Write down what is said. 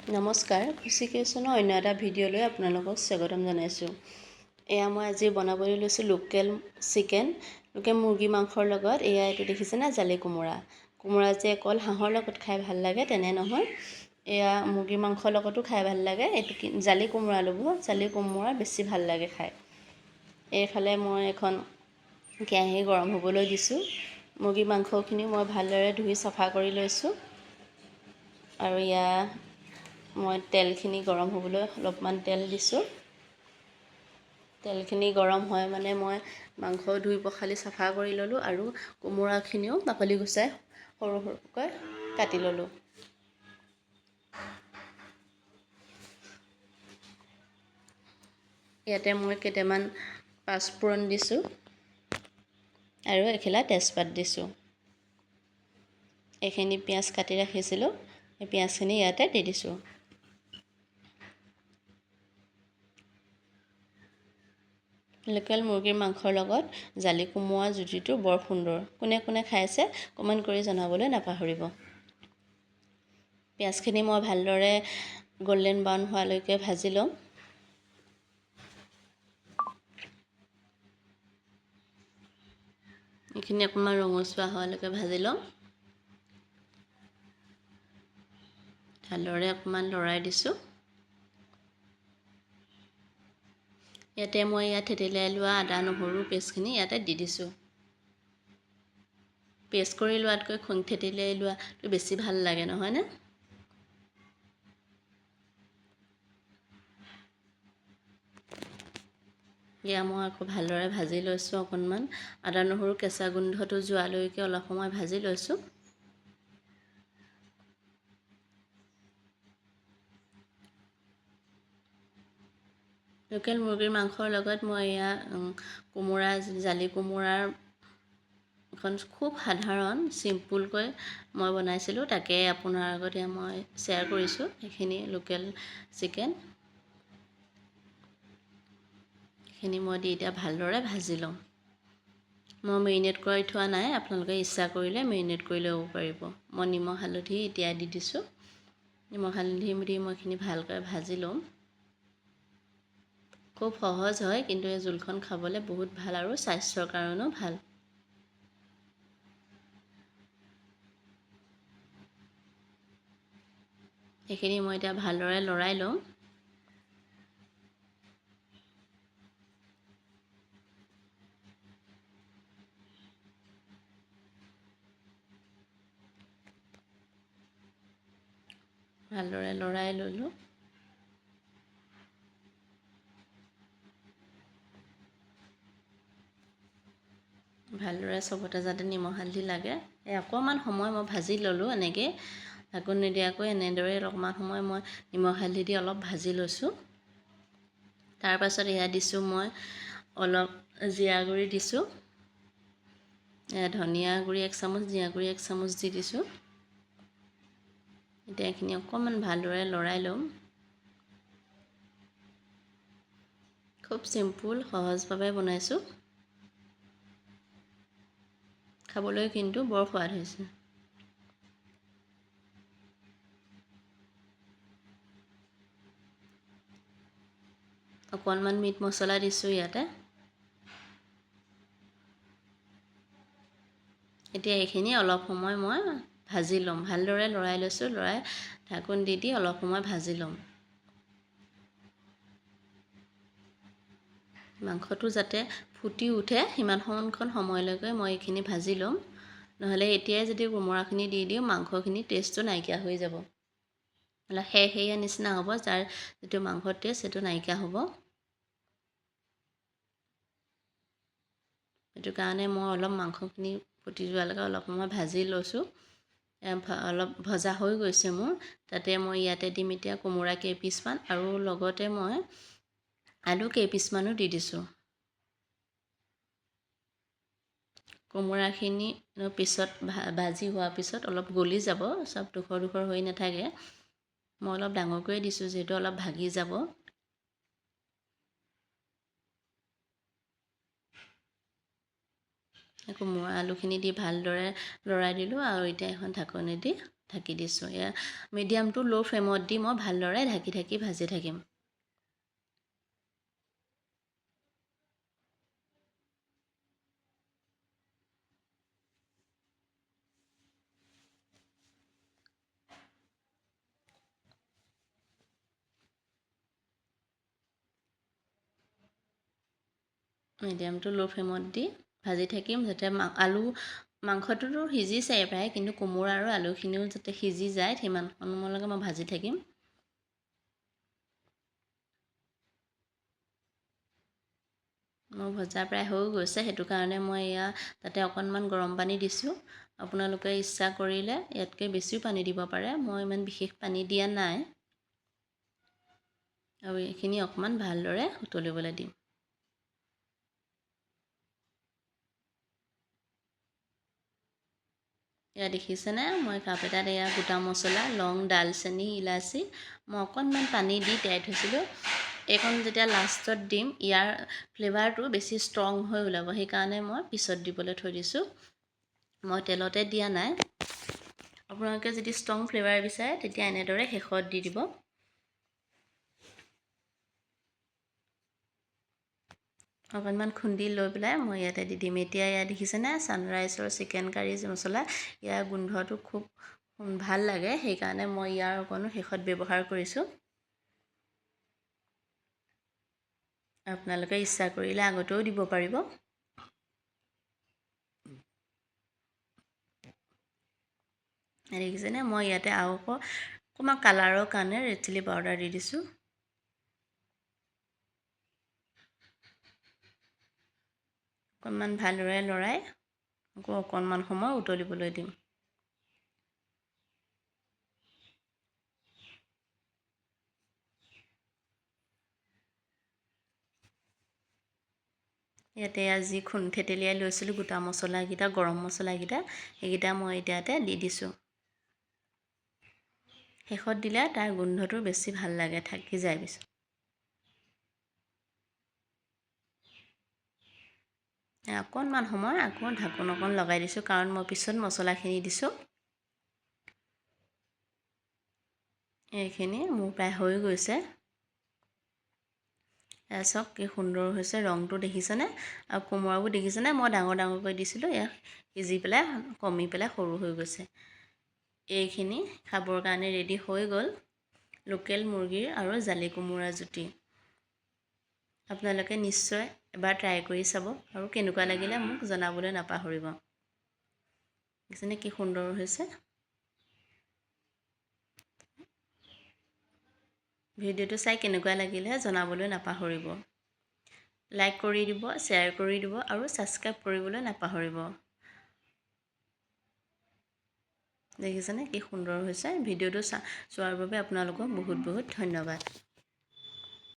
নমস্কাৰ, খুচি ক্ৰিয়েশ্যনৰ অন্য এটা ভিডিঅ'লৈ আপোনালোকক স্বাগতম জনাইছোঁ। এয়া মই আজি বনাবলৈ লৈছোঁ লোকেল চিকেন, লোকেল মুৰ্গী মাংসৰ লগত। এয়া এইটো দেখিছেনে জালি কোমোৰা। কোমোৰা যে অকল হাঁহৰ লগত খাই ভাল লাগে তেনে নহয়, এয়া মুৰ্গী মাংসৰ লগতো খাই ভাল লাগে। এইটো জালি কোমোৰা ল'ব, জালি কোমোৰা বেছি ভাল লাগে খাই। এইফালে মই এখন কেৰাহী গৰম হ'বলৈ দিছোঁ। মুৰ্গী মাংসখিনি মই ভালদৰে ধুই চাফা কৰি লৈছোঁ। আৰু এয়া মই তেলখিনি গৰম হ'বলৈ অলপমান তেল দিছোঁ। তেলখিনি গৰম হয় মানে মই মাংস ধুই পখালি চাফা কৰি ল'লোঁ আৰু কোমোৰাখিনিও বাকলি গুচাই সৰু সৰুকৈ কাটি ল'লোঁ। ইয়াতে মই কেইটামান পাঁচফোৰণ দিছোঁ আৰু এখিলা তেজপাত দিছোঁ। এইখিনি পিঁয়াজ কাটি ৰাখিছিলোঁ, এই পিঁয়াজখিনি ইয়াতে দি দিছোঁ। লোকেল মুৰ্গীৰ মাংসৰ লগত জালি কোমোৰা জুতিটো বৰ সুন্দৰ। কোনে কোনে খাইছে কমেণ্ট কৰি জনাবলৈ নাপাহৰিব। পিঁয়াজখিনি মই ভালদৰে গল্ডেন ব্ৰাউন হোৱালৈকে ভাজি ল'ম। এইখিনি অকণমান ৰঙচুৱা হোৱালৈকে ভাজি ল'ম। ভালদৰে অকণমান লৰাই দিছোঁ। ইয়াতে মই ইয়াত থেতেলিয়াই লোৱা আদা নহৰু পেষ্টখিনি ইয়াতে দি দিছোঁ। পেষ্ট কৰি লোৱাতকৈ থেতেলিয়াই লোৱাটো বেছি ভাল লাগে নহয়নে? এয়া মই আকৌ ভালদৰে ভাজি লৈছোঁ অকণমান। আদা নহৰু কেঁচা গোন্ধটো যোৱালৈকে অলপ সময় ভাজি লৈছোঁ। লোকেল মুৰ্গীৰ মাংসৰ লগত মই এয়া কোমোৰা, জালি কোমোৰাৰ এখন খুব সাধাৰণ চিম্পুলকৈ মই বনাইছিলোঁ, তাকে আপোনাৰ আগত এয়া মই শ্বেয়াৰ কৰিছোঁ। এইখিনি লোকেল চিকেন এইখিনি মই দি এতিয়া ভালদৰে ভাজি ল'ম। মই মেৰিনেট কৰি থোৱা নাই, আপোনালোকে ইচ্ছা কৰিলে মেৰিনেট কৰি ল'ব পাৰিব। মই নিমখ হালধি এতিয়া দি দিছোঁ। নিমখ হালধি দি মই এইখিনি ভালকৈ ভাজি ল'ম। খুব সহজ হয়, কিন্তু এই জোলখন খাবলৈ বহুত ভাল আৰু স্বাস্থ্যৰ কাৰণেও ভাল। এইখিনি মই এতিয়া ভালদৰে লৰাই ল'ম। ভালদৰে লৰাই ল'লোঁ। ভালদৰে চবতে যাতে নিমখ হালধি লাগে। এই অকণমান সময় মই ভাজি ল'লোঁ এনেকৈ, ঢাকোন নিদিয়াকৈ এনেদৰে অকণমান সময় মই নিমখ হালধি দি অলপ ভাজি লৈছোঁ। তাৰপাছত এয়া দিছোঁ মই অলপ জিৰা গুড়ি দিছোঁ, ধনিয়া গুড়ি এক চামুচ, জিৰা গুড়ি এক চামুচ দি দিছোঁ। এতিয়া এইখিনি অকণমান ভালদৰে লৰাই ল'ম। খুব চিম্পুল সহজভাৱে বনাইছোঁ, খাবলৈ কিন্তু বৰ সোৱাদ হৈছে। অকণমান মিট মছলা দিছোঁ ইয়াতে। এতিয়া এইখিনি অলপ সময় মই ভাজি ল'ম। ভালদৰে লৰাই লৈছোঁ, লৰাই ঢাকোন দি দি অলপ সময় ভাজি ল'ম। মাংসটো যাতে ফুটি উঠে সিমানখন সময়লৈকে মই এইখিনি ভাজি ল'ম। নহ'লে এতিয়াই যদি কোমোৰাখিনি দি দিওঁ মাংসখিনি টেষ্টটো নাইকিয়া হৈ যাব, অলপ সেৰসেৰীয়া নিচিনা হ'ব, যাৰ যিটো মাংসৰ টেষ্ট সেইটো নাইকিয়া হ'ব। সেইটো কাৰণে মই অলপ মাংসখিনি ফুটি যোৱালৈকে অলপ সময় ভাজি লৈছোঁ। অলপ ভজা হৈ গৈছে মোৰ। তাতে মই ইয়াতে দিম এতিয়া কোমোৰা কেইপিচমান আৰু লগতে মই আলু কেইপিচমানো দি দিছোঁ। কোমোৰাখিনি পিছত ভাজি হোৱাৰ পিছত অলপ গলি যাব, চব ডোখৰ ডোখৰ হৈ নাথাকে। মই অলপ ডাঙৰকৈয়ে দিছোঁ যিহেতু অলপ ভাগি যাব। কোমোৰা আলুখিনি দি ভালদৰে লৰাই দিলোঁ আৰু এতিয়া এখন ঢাকনি দি ঢাকি দিছোঁ। এয়া মিডিয়াম টু ল' ফ্লেমত দি মই ভালদৰে ঢাকি ঢাকি ভাজি থাকিম। মিডিয়াম টু ল' ফ্লেমত দি ভাজি থাকিম, যাতে আলু মাংসটোতো সিজিছে প্ৰায়, কিন্তু কোমোৰা আৰু আলুখিনিও যাতে সিজি যায় সিমান সময়লৈকে মই ভাজি থাকিম। মোৰ ভজা প্ৰায় হৈ গৈছে, সেইটো কাৰণে মই এয়া তাতে অকণমান গৰম পানী দিছোঁ। আপোনালোকে ইচ্ছা কৰিলে ইয়াতকৈ বেছিও পানী দিব পাৰে, মই ইমান বিশেষ পানী দিয়া নাই। আৰু এইখিনি অকণমান ভালদৰে উতলিবলৈ দিম। এয়া দেখিছেনে, মই কাপ এটাত এয়া গোটা মছলা, লং, ডালচেনি, ইলাচি মই অকণমান পানী দি তিয়াই থৈছিলোঁ। এইকণ যেতিয়া লাষ্টত দিম ইয়াৰ ফ্লেভাৰটো বেছি ষ্ট্ৰং হৈ ওলাব, সেইকাৰণে মই পিছত দিবলৈ থৈ দিছোঁ। মই তেলতে দিয়া নাই। আপোনালোকে যদি ষ্ট্ৰং ফ্লেভাৰ বিচাৰে তেতিয়া এনেদৰে শেষত দি দিব। অকণমান খুন্দি লৈ পেলাই মই ইয়াতে দি দিম। এতিয়া এয়া দেখিছেনে, ছানৰাইজৰ চিকেন কাৰী মছলা, ইয়াৰ গোন্ধটো খুব ভাল লাগে, সেইকাৰণে মই ইয়াৰ অকণো শেষত ব্যৱহাৰ কৰিছোঁ। আপোনালোকে ইচ্ছা কৰিলে আগতেও দিব পাৰিব। দেখিছেনে, মই ইয়াতে আৰু অকণমান কালাৰৰ কাৰণে ৰেড চিলি পাউডাৰ দি দিছোঁ। অকণমান ভালদৰে লৰাই আকৌ অকণমান সময় উতলিবলৈ দিম। ইয়াতে আজি থেতেলিয়াই লৈছিলোঁ গোটা মছলাকেইটা, গৰম মছলাকেইটা, সেইকেইটা মই ইয়াতে দি দিছোঁ। শেষত দিলে তাৰ গোন্ধটো বেছি ভাল লাগে, থাকি যায় পিছত। অকণমান সময় আকৌ ঢাকোন অকণ লগাই দিছোঁ, কাৰণ মই পিছত মছলাখিনি দিছোঁ। এইখিনি মোৰ প্ৰায় হৈ গৈছে। এয়া চাওক কি সুন্দৰ হৈছে, ৰংটো দেখিছেনে আৰু কোমোৰাবোৰ দেখিছেনে, মই ডাঙৰ ডাঙৰকৈ দিছিলোঁ, এয়া সিজি পেলাই কমি পেলাই সৰু হৈ গৈছে। এইখিনি খাবৰ কাৰণে ৰেডি হৈ গ'ল লোকেল মুৰ্গীৰ আৰু জালি কোমোৰা জুতি। আপোনালোকে নিশ্চয় এবাৰ ট্ৰাই কৰি চাব আৰু কেনেকুৱা লাগিলে মোক জনাবলৈ নাপাহৰিব। দেখিছেনে কি সুন্দৰ হৈছে। ভিডিঅ'টো চাই কেনেকুৱা লাগিলে জনাবলৈ নাপাহৰিব। লাইক কৰি দিব, শ্বেয়াৰ কৰি দিব আৰু ছাবস্ক্ৰাইব কৰিবলৈ নাপাহৰিব। দেখিছেনে কি সুন্দৰ হৈছে। ভিডিঅ'টো চোৱাৰ বাবে আপোনালোকক বহুত বহুত ধন্যবাদ।